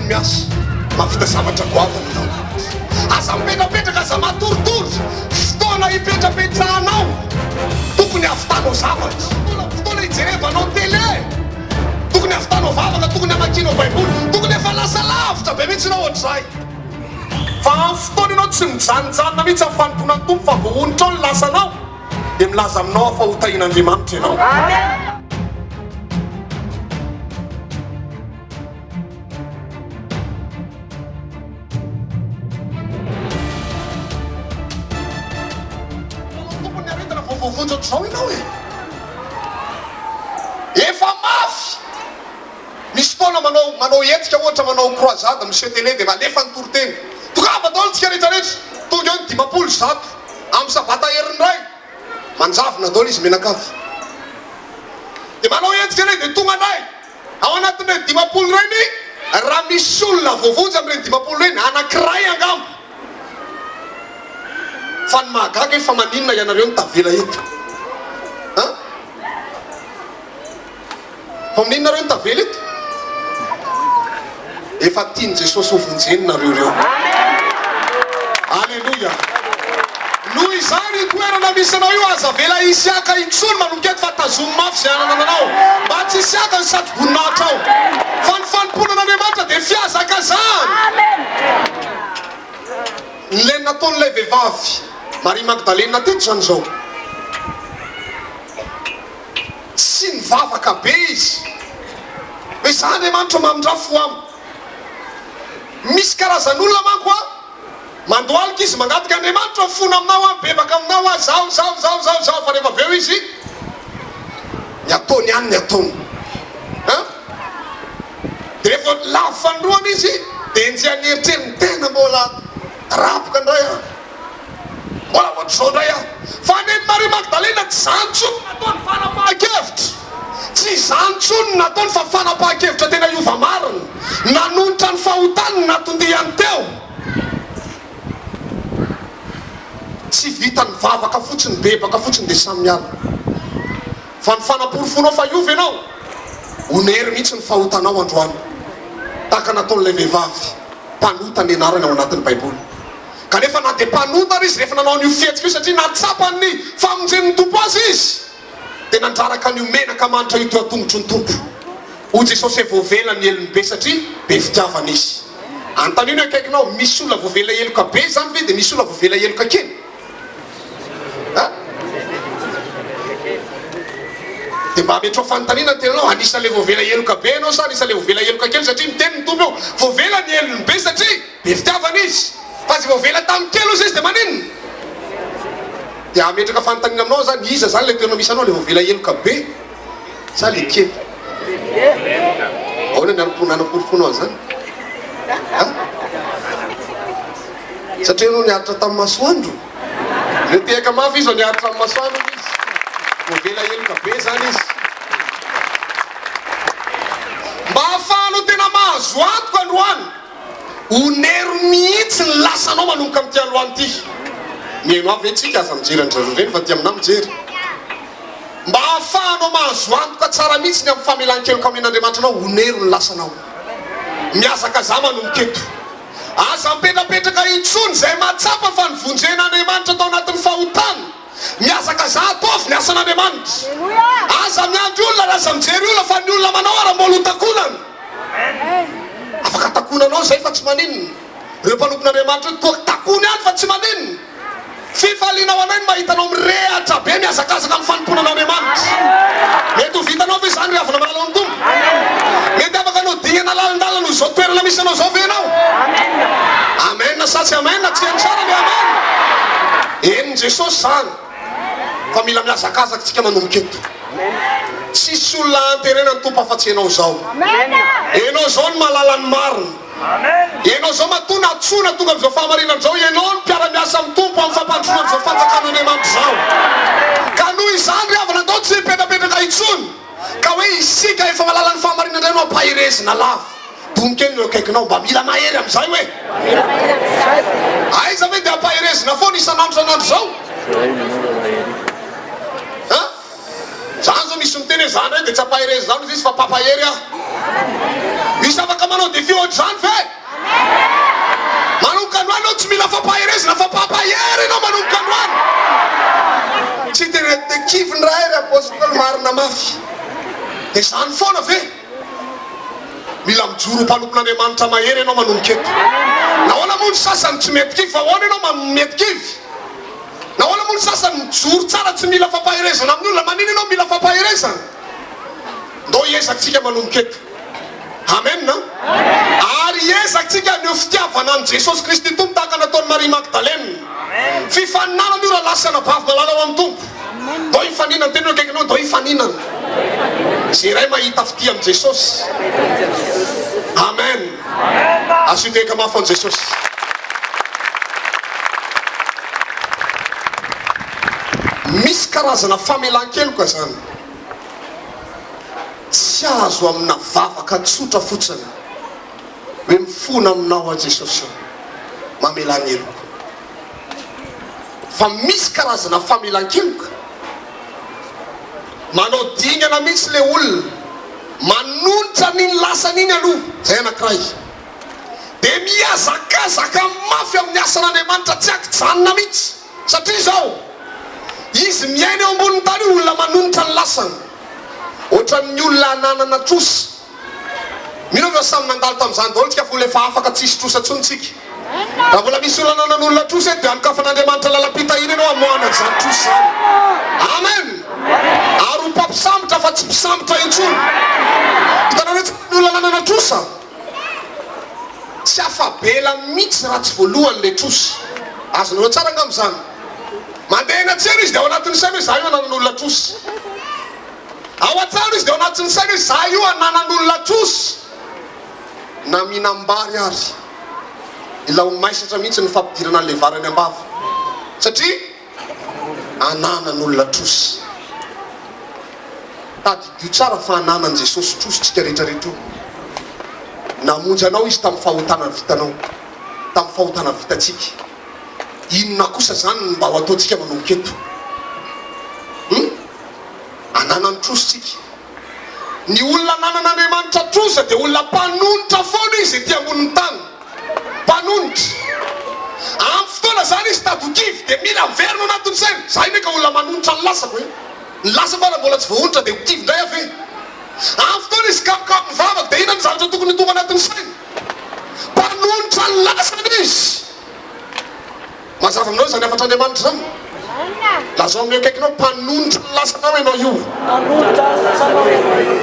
miasa, mahavita zavatra goavana ianao. Aza mipetrapetraka, aza matoritory. Fotoana hipetrapetrahanao, tokony hahavitanao zavatra. Fotoana hijerevanao télé, tokony hahavitanao vavaka, tokony hamakianao baiboly, tokony efa lasa lavitra be mihitsy ianao ohatr'izay. Fa amin'ny fotoana ianao tsy mijanonjanona mihitsy amin'ny fanompoana ny Tompo fa voahonitra ao ny lasanao, dia milaza aminao aho fa ho tahian'Andriamanitra ianao. Tompon'ny aretina vao voavonjy ohatr'izao ianao e! Efa mafy! Misy fotoana manao manao hetsika ohatra manao croisade miseho télé dia alefa ny toriteny. Tongava daholo tsika rehetra rehetra! Tonga eo ny 150 amin'ny sabata heriny iray. Manjavona daholo izy mianakavy. Dia manao hetsika indray dia tonga indray. Ao anatin'ireny 50 ireny, raha misy olona voavonjy amin'ireny 50 ireny, anankiray angamba. Fa ny mahagaga hoe fa maninona ianareo no tavela eto? An? Fa maninona nareo no tavela eto? Efa tian'i Jesosy ho vonjeny nareo ireo. Aleloia! Noho izany io toerana misy anao io aza avela hisy haka intsony manomboka eto fa tazomy mafy izay anananao mba tsy hisy haka ny satroboninahitrao. Fa ny fanompoana an'Andriamanitra dia fihazakazahana. Ilay nataon'ilay vehivavy Maria Magdalena teto izany izao. Tsy nivavaka be izy hoe za Andriamanitra mamindrà fo amiko. Misy karazan'olona manko an, mandohalika izy mangataka Andriamanitra mifona aminao aho, mibebaka aminao aho, zaho, zaho, zaho, zaho, zaho, fa rehefa avy eo izy ny ataony ihany ny ataony an. Dia rehefa lavo fanindroany izy dia enjehan'ny eritreriny, tena mbola raboka indray aho. Mbola ohatr'izao indray aho. Fa nen'i Maria Magdalena tsy izany intsony no nataony fanapahan-kevitra. Tsy izany intsony no nataony fa fanapahan-kevitra tena hiova marina. Nanonitra ny fahotany no natondiany teo. Tsy vitan'ny vavaka fotsiny, bebaka fotsiny dia samy miala. Fa ny fanaporofoanao fa hiova ianao, onery mihitsy ny fahotanao androany. Tahaka nataon'ilay vehivavy mpanota ny anarany ao anatin'ny Baiboly. Kanefa na dia mpanota ary izy rehefa nanao an'io fihetsika io satria nahatsapa ny famonjen'ny Tompo azy izy, dia nandraraka an'io menaka manitra io teo an-tongotry ny Tompo. Hoy Jesosy hoe voavela ny helony be satria be fitiavana izy. Anontanio ny akaikinao, misy olona voavela heloka be izany ve dia misy olona voavela heloka kely? A? Dia mba ametrao fanontaniana ny tenanao, anisan'ilay voavela heloka be ianao sa anisan'ilay voavela heloka kely satria miteny ny Tompo eo, voavela ny helony be satria Be fitiavana izy. Fa izay voavela tamin'ny kely ozy izy dia maninona? Dia hametraka fanontaniana aminao aho zany, iza zany ilay toerana misy anao, ilay voavela heloka be sa ilay kely? Ahoana ny nanaporofoanao an'izany? Ha? Satria ianao niaritra tamin'ny masoandro? Nitehaka mafy izy vao niaritra amin'ny masoandro hono izy. Voavela heloka be zany izy. Mba hahafahanao tena mahazo antoka androany. Onero mihitsy ny lasanao manomboka amin'ity androany ity. Mihaino ahy ve tsika? Aza mijery an-dry zareo ireny fa aty aminà mijery. Mba hahafahanao mahazo antoka tsara mihitsy ny amin'ny famelan-keloka omen'Andriamanitra anao, onero ny lasanao. Mihazakazaha manomboka eto. Aza mipetrapetraka intsony izay mahatsapa fa novonjen'Andriamanitra tao anatin'ny fahotana. Mihazakazaha ataovy ny asan'Andriamanitra. Aza miandry olona ary aza mijery olona fa ny olona manao ary mbola ho takonana. Afaka takonanao izay fa tsy maninona. Ireo mpanompon'Andriamanitra ireo toa takony ihany fa tsy maninona. Fifaliana ho anay ny mahita anao mirehatra be mihazakazaka amin'ny fanompoana an'Andriamanitra. Mety ho vitanao ve izany ry havana malala ao amin'ny Tompo? Mety afaka hanao dingana lalindalina noho izao toerana misy anao izao ve ianao? Amen sa tsy amen? Tsy heno tsara le amen. Henon'i Jesosy izany fa mila mihazakazaka isika manomboka eto. Tsisy olona anterena ny Tompo afa-tsy ianao izao. Ianao izao no mahalala ny marina. Ianao izao matoa nantsoina tonga amin'izao fahamarinana izao, ianao no mpiara-miasa amin'ny Tompo amin'ny fampandrosoana an'izao fanjakan'Andriamanitra izao. Ka noho izany ry havana andao tsy hipetrapetraka intsony ka hoe isika efa mahalala ny fahamarinana indray no ampaherezina lava. Dono kely ny eo akaikinao, mba mila mahery amin'izay hoe. Aiza ve dia ampaherezina foana isan'andro isan'andro izao? An? Zany zao misy miteny hoe za ndray dia tsy ampaherezina zany izy fa mpampahery aho. Misy afaka manao défi ohatr'izany ve? Manomboka androany ianao tsy mila fampaherezana fa mpampahery ianao manomboka androany. Tsy dia dia kivy ny ray ry Apostoly marina mafy. Dia izany foana ve? Mila mijoro ho mpanompon'Andriamanitra mahery ianao manomboka eto. Nahoana moa ny sasany tsy mety kivy fa ahoana ianao mety kivy? Nahoana moa ny sasany mijoro tsara tsy mila fampaherezana amin'ny olona? Manina ianao mila fampaherezana? Ndao hiezaka tsika manomboka eto. Amen a! Ary hiezaka tsika haneho fitiavana an'i Jesosy Kristy Tompo tahaka nataon'i Maria Magdalena. Fifaninanana io rahalahy sy anabavy malala ao amin'ny Tompo. Ndao hifaninana, teny eo akaikinao, ndao hifaninana. Izay iray mahita fitia amin'i Jesosy. Amen. Asio tehaka mafy ho an'i Jesosy. Misy karazana famelan-keloka izany. Tsy azo amina vavaka tsotra fotsiny hoe mifona aminao aho Jesosy ô, mamelà ny heloko. Fa misy karazana famelan-keloka. Manao dingana mihitsy ilay olona, manonitra an'iny lasany iny aloha, izay anankiray. Dia mihazakazaka mafy amin'ny asan'Andriamanitra tsy ankijanona mihitsy. Satria izao, izy miaina eo ambonin'ny tany io olona manonitra ny lasany. Ohatran'ny olona ananana trosa. Mino aho fa samy nandalo tamin'izany daholo tsika fony efa afaka tsisy trosa intsony tsika. Raha mbola misy olona ananan'olona trosa eto dia anokafan'Andriamanitra lalam-pitahiana ianao hamoahana an'izany trosa izany. Amen! Ary ho mpampisambotra fa tsy mpisambotra intsony. Hitanareo tsara ny olona ananana trosa? Tsy afa-bela mihitsy raha tsy voalohany ilay trosa. Azonareo tsara angamba izany. Mandeha eny an-tsena izy dia ao anatin'ny sainy hoe za io ananan'olona trosa. Ao an-trano izy dia ao anatin'ny sainy hoe za io ananan'olona trosa. Na mihinam-bary ary. Mila ho maisatra mihitsy ny fampidirana an'ilay vary any am-bava. Satria ananan'olona trosa. Tadidio tsara fa ananan'i Jesosy trosa tsika rehetra rehetra io. Namonjy anao Izy tamin'ny fahotana vitanao, tamin'ny fahotana vitantsika. Inona kosa izany no mba ho ataontsika manomboka eto? Hum? Ananany trosa tsika. Ny olona ananan'Andriamanitra trosa dia olona mpanonitra foana izy ety ambonin'ny tany. Mpanonitra. Amin'ny fotoana izany izy tady ho kivy dia mila miverina ao anatin'ny sainy. Za anie ka olona manonitra ny lasako e. Ny lasako ara mbola tsy voaonitra dia ho kivy indray aho ve? Amin'ny fotoana izy kamokamo mivavaka dia inona ny zavatra tokony ho tonga anatin'ny sainy? Mpanonitra ny lasany izy. Mazava aminao izany hafatr'Andriamanitra izany? Lazao amin'ny eo akaikinao, mpanonitra ny lasanao ianao io. Mpanonitra ny lasanao ianao io.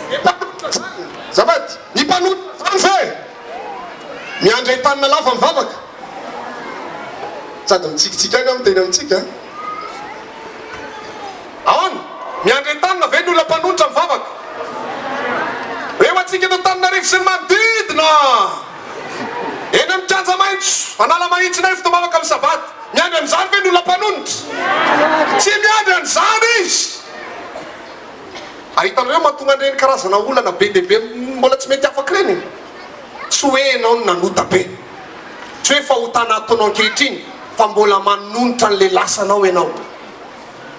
Ny mpanonitra izany, azafady, ny mpanonitra izany ve miandry entanina lava mivavaka? Sady mitsikitsiky ihany aho miteny amintsika an. Ahoana? Miandry entanina ve ny olona mpanonitra mivavaka? Eo antsika eto Antananarivo sy ny manodidina! Eny amin'ny kianja maitso, Analamahitsy fotoam-bavaka amin'ny Sabata. Miandry an'izany ve ny olona mpanonitra? Tsy miandry an'izany izy! Ary hitanareo mahatonga an'ireny karazana olana be dia be mbola tsy mety afaka ireny? Tsy hoe ianao no nanota be. Tsy hoe fahotana ataonao ankehitriny fa mbola manonitra an'ilay lasanao ianao.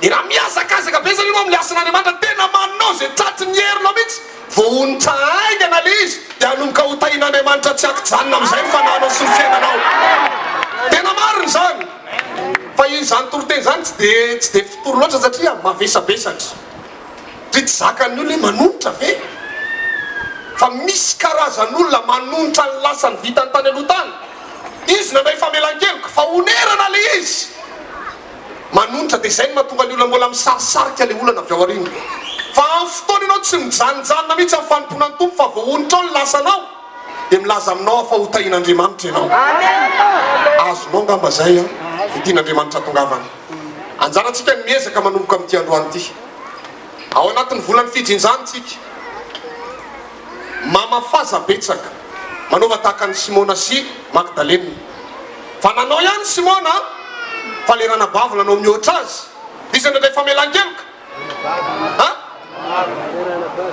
Dia raha mihazakazaka be zany ianao amin'ny asan'Andriamanitra, tena manao izay tratry ny herinao mihitsy, voahonitra haingana ilay izy, dia hanomboka ho tahian'Andriamanitra tsy ankijanona amin'izay ny fanahinao sy ny fiainanao. Tena marina izany. Fa izany toriteny izany tsy dia tsy dia fitory loatra satria mavesabesatra. Satria tsy zakan'ny olona hoe manonitra ve? Fa misy karazan'olona manonitra ny lasany vitany tany aloha tany. Izy nandray famelan-keloka, fa onerana ilay izy. Manonitra dia izay no mahatonga ny olona mbola misarisarika ilay olana avy ao aoriana. Fa amin'ny fotoana ianao tsy mijanonjanona mihitsy amin'ny fanompoana ny Tompo fa voahonitra ao ny lasanao dia milaza aminao aho fa ho tahian'Andriamanitra ianao. Azonao angamba izay an, ny tian'Andriamanitra hatongavana. Anjarantsika ny miezaka manomboka amin'ity androany ity. Ao anatin'ny volan'ny fijinjana isika. Mamafaza betsaka. Manaova tahaka an'i Simona sy Magdalena. Fa nanao ihany Simona fa le ranabavy nanao mihoatra azy. Iza nandray famelan-keloka? Ha?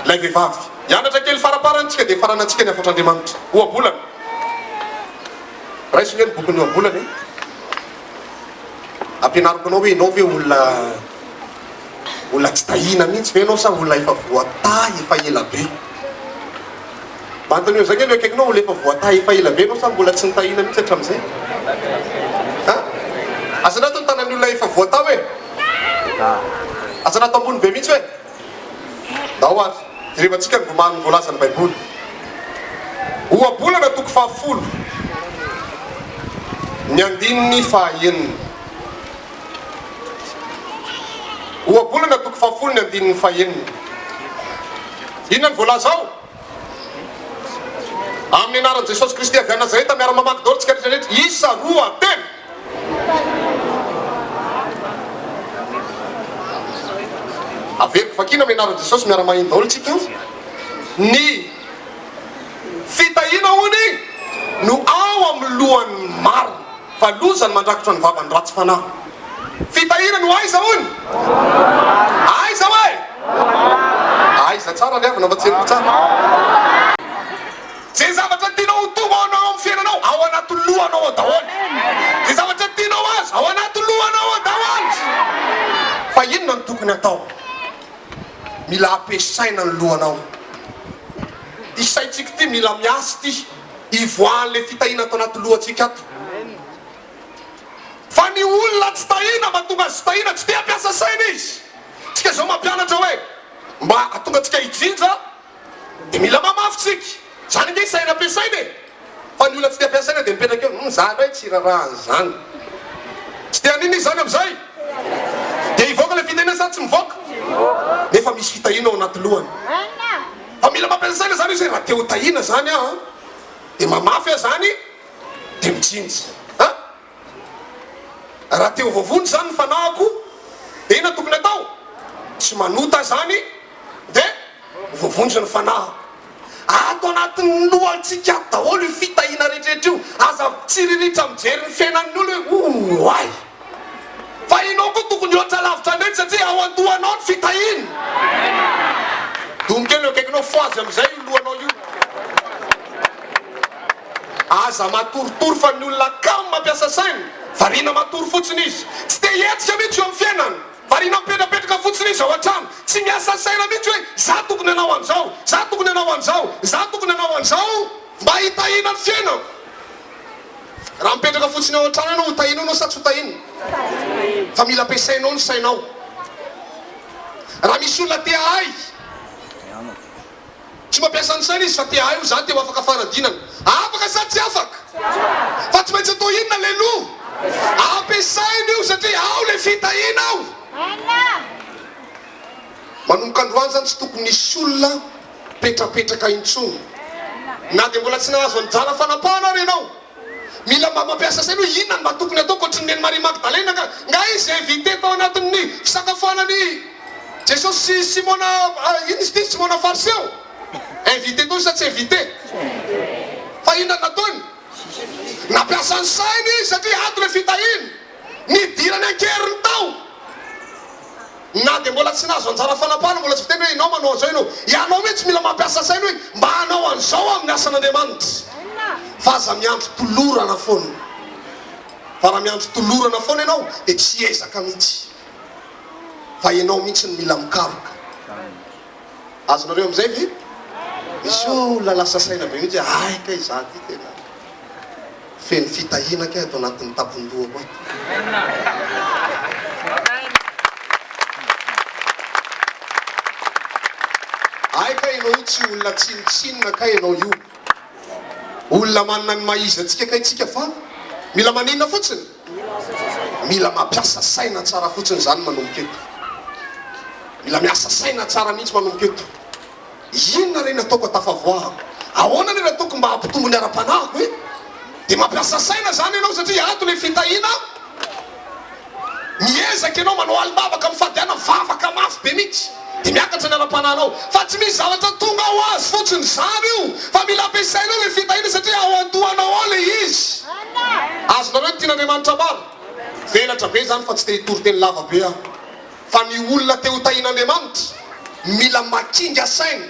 Ilay vehivavy. Hianatra kely faraparany tsika dia faranantsika ny hafatr'Andriamanitra. Ohabolana. Raiso nge ny bokin'ny ohabolana e. Ampianariko anao hoe ianao ve olona Olona tsy tahiana mihitsy ve ianao sa olona efa voatahy efa ela be? Mba anontanio an'izay ange ny eo akaikinao, olona efa voatahy efa ela be ianao sa mbola tsy nitahiana mihitsy hatramin'izay? Ha? Aza natao ny tanan'ny olona efa voatahy hoe? Aza natao ambony be mihitsy hoe? Ndao ary, jerevantsika ny voamariny voalazan'ny Baiboly. Ohabolana toko fahafolo, ny andininy fahaenina. Ohabolana toko fahafolo ny andininy fahenina. Inona no voalaza ao? Amin'ny anaran'i Jesosy Kristy avy any Nazareta, miara-mamaky daholo tsika rehetra rehetra. Isa, roa, telo. Averiko vakiana amin'ny anaran'i Jesosy, miara-maheno daholo tsika. Ny fitahiana hono no ao amin'ny lohan'ny marina. Fa loza ny mandrakotra ny vavan'ny ratsy fanahy. Fitahiana no aiza hono? Aiza hoe? Aiza tsara ry havana fa tsy henoko tsara. Ze zavatra tianao ho tonga ao anao amin'ny fiainanao, ao anaty lohanao ao daholo. Ze zavatra tianao azo, ao anaty lohanao ao daholo. Fa inona no tokony hatao? Mila ampiasaina ny lohanao. Ty saintsika ity mila miasa ity. Ivoahan'ilay fitahiana ato anaty lohantsika ato. Fa ny olona tsy tahiana mba tonga azy tahiana, tsy te hampiasa saina izy. Tsika izao mampianatra hoe mba hahatonga antsika hijinja dia mila mamafy tsika. Izany ange saina ampiasaina e! Fa ny olona tsy te hampiasa saina dia mipetraka eo, hum za ndray tsy raharaha an'izany. Tsy te haninona izy izany amin'izay? Dia hivoaka ilay fitahiana sa tsy mivoaka? Nefa misy fitahiana ao anaty lohany. Fa mila mampiasa saina zany izy hoe raha te ho tahiana zany aho an, dia mamafy aho zany dia mijinja an! Raha te ho voavonjy zany ny fanahiko dia inona tokony atao? Tsy manota zany dia ho voavonjy ny fanahiko. Ato anatin'ny lohantsika ato daholo io fitahiana rehetrarehetra io, aza mitsiriritra mijery ny fiainan'ny olona hoe oay! Fa ianao koa tokony hihoatra lavitra an'ireny satria ao an-dohanao ny fitahiana. Domy kely eo akaikinao, fohazy amin'izay io lohanao io. Aza matoritory fa ny olona kamo mampiasa saina, variana matory fotsiny izy. Tsy te hihetsika mihitsy eo amin'ny fiainany. Variana mipetrapetraka fotsiny izy ao an-trano. Tsy miasa saina mihitsy hoe za tokony hanao an'izao, za tokony hanao an'izao, za tokony hanao an'izao mba hitahiana ny fiainako. Raha mipetraka fotsiny ao an-trano ianao, ho tahiana ianao sa tsy ho tahiana? Fa mila ampiasainao ny sainao. Raha misy olona te hahay, tsy mampiasa ny sainy izy fa te hahay ho za te ho afaka fanadinana. Afaka sa tsy afaka? Fa tsy maintsy atao inona le loha? Ampiasaina io satria ao le fitahiana ao. Manomboka androany izany tsy tokony hisy olona mipetrapetraka intsony. Na dia mbola tsy nahazo anjara fanapahana ary ianao. Mila mba mampiasa saina hoe inona no mba tokony ataoko ohatry ny nen'i Maria Magdalena nga nga izy invité tao anatin'ny fisakafoanan'i Jesosy sy Simona inona izy ity Simona Fariseo. Invité tao izy sa tsy invité? Fa inona no nataony? Nampiasa ny sainy izy satria ato ilay fitahiana. Nidirany an-keriny tao. Na dia mbola tsy nahazo anjara fanapahana, mbola tsy fiteny hoe ianao manao an'izao ianao. Ianao mihitsy mila mampiasa saina hoe mba hanao an'izao aho amin'ny asan'Andriamanitra. Fa aza miandry tolorana foana. Fa raha miandry tolorana foana ianao dia tsy hiezaka mihitsy. Fa ianao mihitsy no mila mikaroka. Azonareo amin'izay ve? Misy olona lasa saina be mihitsy hoe hay kay izaho ity tena. Feno fitahiana kay ato anatin'ny tampon-dohako ato. Hay kay ianao io tsy olona tsinontsinona kay ianao io. Olona manana ny maha izy antsika kay tsika fa mila maninona fotsiny? Mila mampiasa saina tsara fotsiny izany manomboka eto. Mila miasa saina tsara mihitsy manomboka eto. Inona re ny ataoko hatafavoahako? Ahoana re ny ataoko mba hampitombo ny ara-panahiko e? Dia mampiasa saina izany ianao satria ato ilay fitahiana. Miezaka ianao manao alim-bavaka mifadiana vavaka mafy be mihitsy dia miakatra ny ara-panahinao. Fa tsy misy zavatra tonga ho azy fotsiny izany io fa mila ampiasainao ilay fitahiana satria ao an-dohanao ao ilay izy. Azonareo ny tian'Andriamanitra ambara? Velatra be izany fa tsy te hitory teny lava be aho. Fa ny olona te ho tahin'Andriamanitra mila makinga saina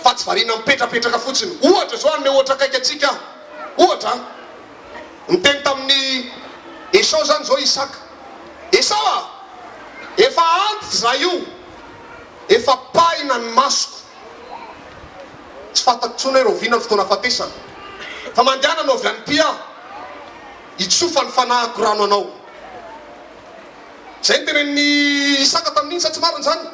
fa tsy variana mipetrapetraka fotsiny. Ohatra izao, hanome ohatra akaiky antsika aho. Ohatra an, niteny tamin'i Esao izany izao Isaka, Esao a! Efa antitra izaho io, efa pahina ny masoko. Tsy fantako intsony hoe rahoviana ny fotoana hahafatesana. Fa mandehana no avy any Pia, hitsofa ny fanahiko rano anao. Izay no tenenin'i Isaka tamin'iny, sa tsy marina izany?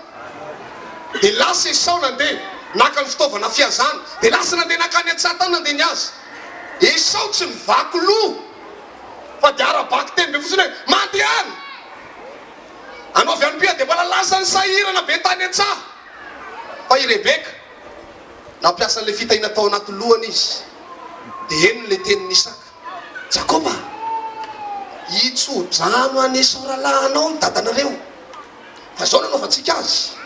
Dia lasa Esao nandeha naka ny fitaovana fihazana, dia lasa nandeha nankany an-tsaha tany nandeha nihaza. Esao tsy nivaky loha fa dia ara-bakiteny be fotsiny hoe, Mandehana! Anaovy hanim-pia, dia mbola lasa nisahirana be tany an-tsaha. Fa i Rebeka, nampiasa an'ilay fitahiana tao anaty lohany izy, dia henony ilay tenin'i Isaka. Jakoba, hitso-drano an'i Esao rahalahinao ny dadanareo. Fa izao no anaovantsika azy,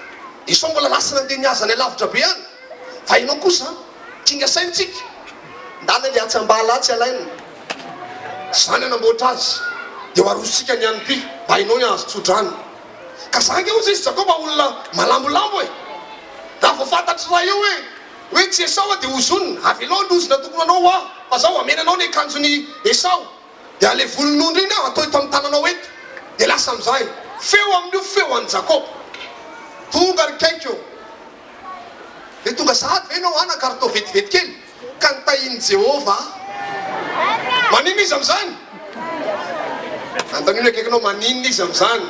Esao mbola lasa nandeha nihaza any alavitra be any, fa ianao kosa, kinga saina tsika, ndana ilay atsy ambala atsy alaina, izany hanamboatra azy, dia ho arosontsika ny hanim-py, mba ianao ny hahazo tso-drano. Ka za ange hozy izy Jakoba olona malambolambo e! Raha vao fantatr'i Ray eo hoe. Hoe tsy Esao aho dia ozonina, avelao ny ozona tokony ho anao ho ahy, fa zaho hamena anao ny akanjon'i Esao. Dia ilay volon'ondry iny aho atao eto amin'ny tananao eto. Dia lasa amin'izay. Feo amin'io feo an'i Jakoba. Tonga ry kaiky ô! Dia tonga sahady ve ianao anaka ary toa vetivety kely? Ka nitahian'i Jehovah aho. Maninona izy amin'izany? Anontanio ny akaikinao, maninona izy amin'izany?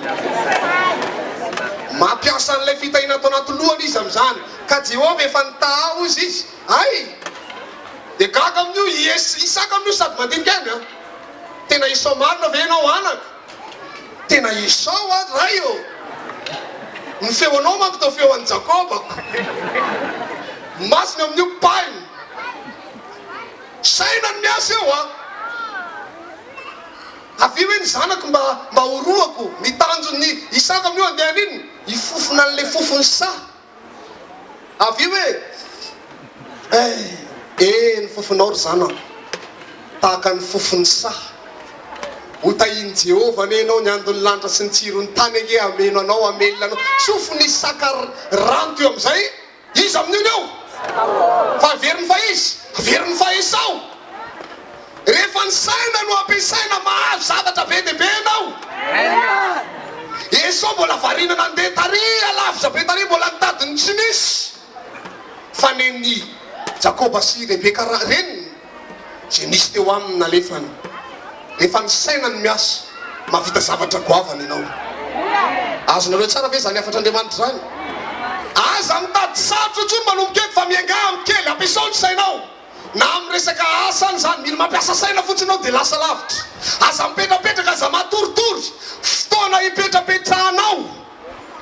Mampiasa an'ilay fitahiana ato anaty lohany izy amin'izany. Ka Jehovah efa nitaha ahy hozy izy. Hay! Dia gaga amin'io i Isaka amin'io sady mandinika ainy an! Tena Esao marina ve ianao anaka? Tena Esao aho ray ô! Ny feonao manko toa feo an'i Jakobako. Ny masony amin'io pahiny. Saina ny miasa eo an! Avia hoe ny zanako mba mba horohako. Ny tanjon'i Isaka amin'io andeha haninona? Hifofona an'ilay fofon'ny saha. Avia hoe eh! Eh ny fofonao ry zanako, tahaka ny fofon'ny saha. Ho tahian'i Jehovah anie ianao, ny andon'ny lanitra sy ny tsiron'ny tany ange hameno anao, hamelona anao. Tsofiny Isaka rano teo amin'izay, iza amin'io ny eo? Fa averiny fa iza? Averiny fa Esao. Rehefa ny saina no ampiasaina mahazo zavatra be dia be ianao. Esao mbola variana nandeha tary alavitra be tary mbola nitady ny tsy nisy. Fa nen'i Jakoba sy Rebeka reniny izay nisy teo aminy nalefany. Rehefa ny saina no miasa, mahavita zavatra goavana ianao. Azonareo tsara ve izany hafatr'Andriamanitra izany? Aza mitady sarotra intsony manomboka eto fa miaingà amin'ny kely, ampiasao ny sainao. Na amin'ny resaka asa any izany, mila mampiasa saina fotsiny ianao dia lasa lavitra. Aza mipetrapetraka, aza matoritory. Fotoana hipetrapetrahanao,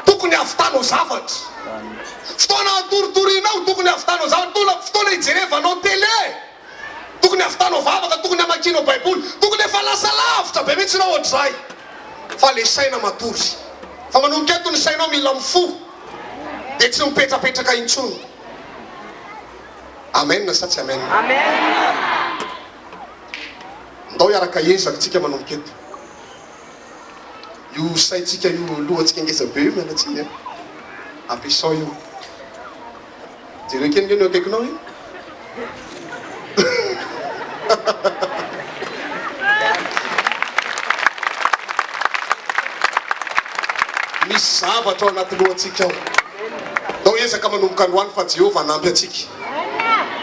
tokony hahavitanao zavatra. Fotoana hatoritorianao, tokony hahavitanao zavatra. Fotoana hijerevanao télé, tokony hahavitanao vavaka, tokony hamakianao baiboly. Tokony efa lasa lavitra be mihitsy ianao ohatr'izay. Fa ilay saina matory. Fa manomboka eto ny sainao mila mifoha, dia tsy mipetrapetraka intsony. Amen sa tsy amen? Ndao hiaraka hiezaka tsika manomboka eto. Io saintsika io lohantsika ngeza be io miala tsiny a. Ampiasao io. Jereo kely nge ny eo akaikinao e. Misy zavatra ao anaty lohantsika ao. Ndao hiezaka manomboka androany fa Jehovah hanampy antsika.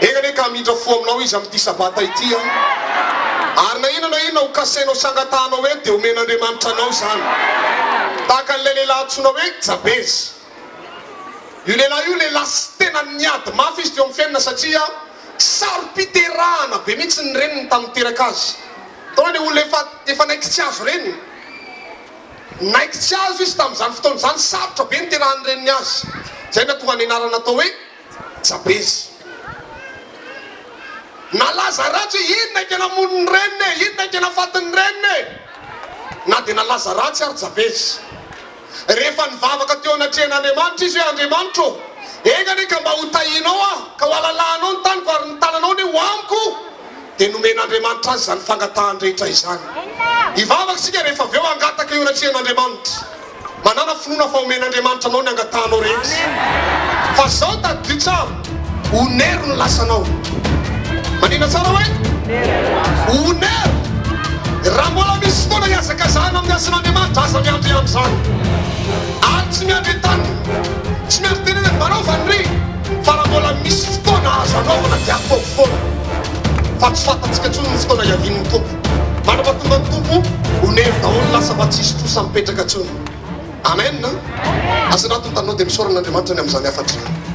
Enga anie ka hamindra fo aminao Izy amin'ity Sabata ity an! Ary na inona na inona ho kasainao sy angatahanao eto dia homen'Andriamanitra anao izany. Tahaka an'ilay lehilahy antsoina hoe Jabeza. Io lehilahy io lehilahy sy tena niady mafy izy teo amin'ny fiainana satria saro-piterahana be mihitsy ny reniny tamin'ny niteraka azy. Hitanao ilay olona efa efa naiky tsy azo reniny? Naiky tsy azo izy tamin'izany fotoana izany, sarotra be niterahan'ny reniny azy. Izay no nahatonga ny anarana atao hoe Jabeza. Nalaza ratsy hoe iny naika namono ny reniny e, iny naika nahafaty ny reniny e. Na dia nalaza ratsy ary Jabeza. Rehefa nivavaka teo anatrehan'Andriamanitra izy hoe, Andriamanitro ô, enga anie ka mba ho tahianao aho, ka ho alalahanao ny taniko ary ny tananao anie ho amiko, dia nomen'Andriamanitra azy izany fangatahany rehetra izany. Hivavaka isika rehefa avy eo hangataka eo anatrehan'Andriamanitra. Manàna finoana fa homen'Andriamanitra anao ny angatahanao rehetra. Fa zao tadidio tsara, onero ny lasanao. Manina tsara hoe? Onero! Raha mbola misy fotoana hihazakazahana amin'ny hasin'Andriamanitra, aza miandriandry izany. Ary tsy miandry entanina, tsy miandry tenenana, manaova ny ry, fa raha mbola misy fotoana azo anaovana. Fa tsy fantatsika intsony ny fotoana hiavian'ny Tompo. Mandra-pahatongan'ny Tompo, onero daholo ny lasa fa tsisy trosa mipetraka intsony. Amen! Aza anatin'ny taninao dia misaora an'Andriamanitra ny amin'izany hafatra izany.